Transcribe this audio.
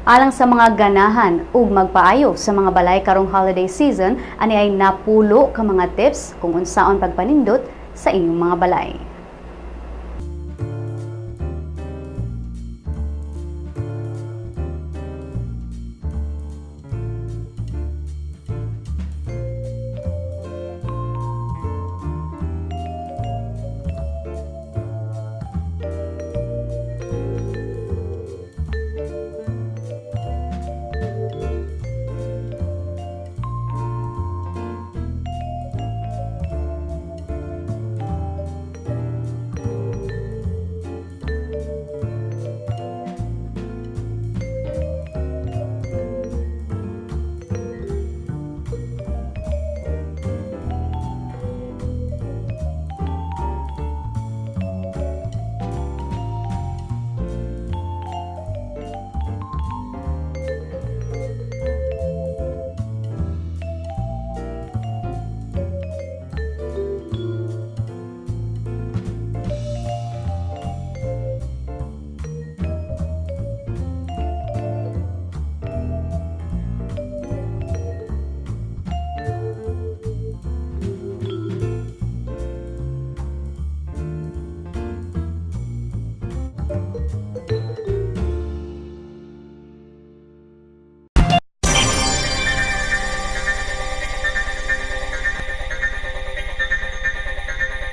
Alang sa mga ganahan ug magpaayo sa mga balay karong holiday season, ani ay 10 ka mga tips kung unsaon pagpanindot sa inyong mga balay.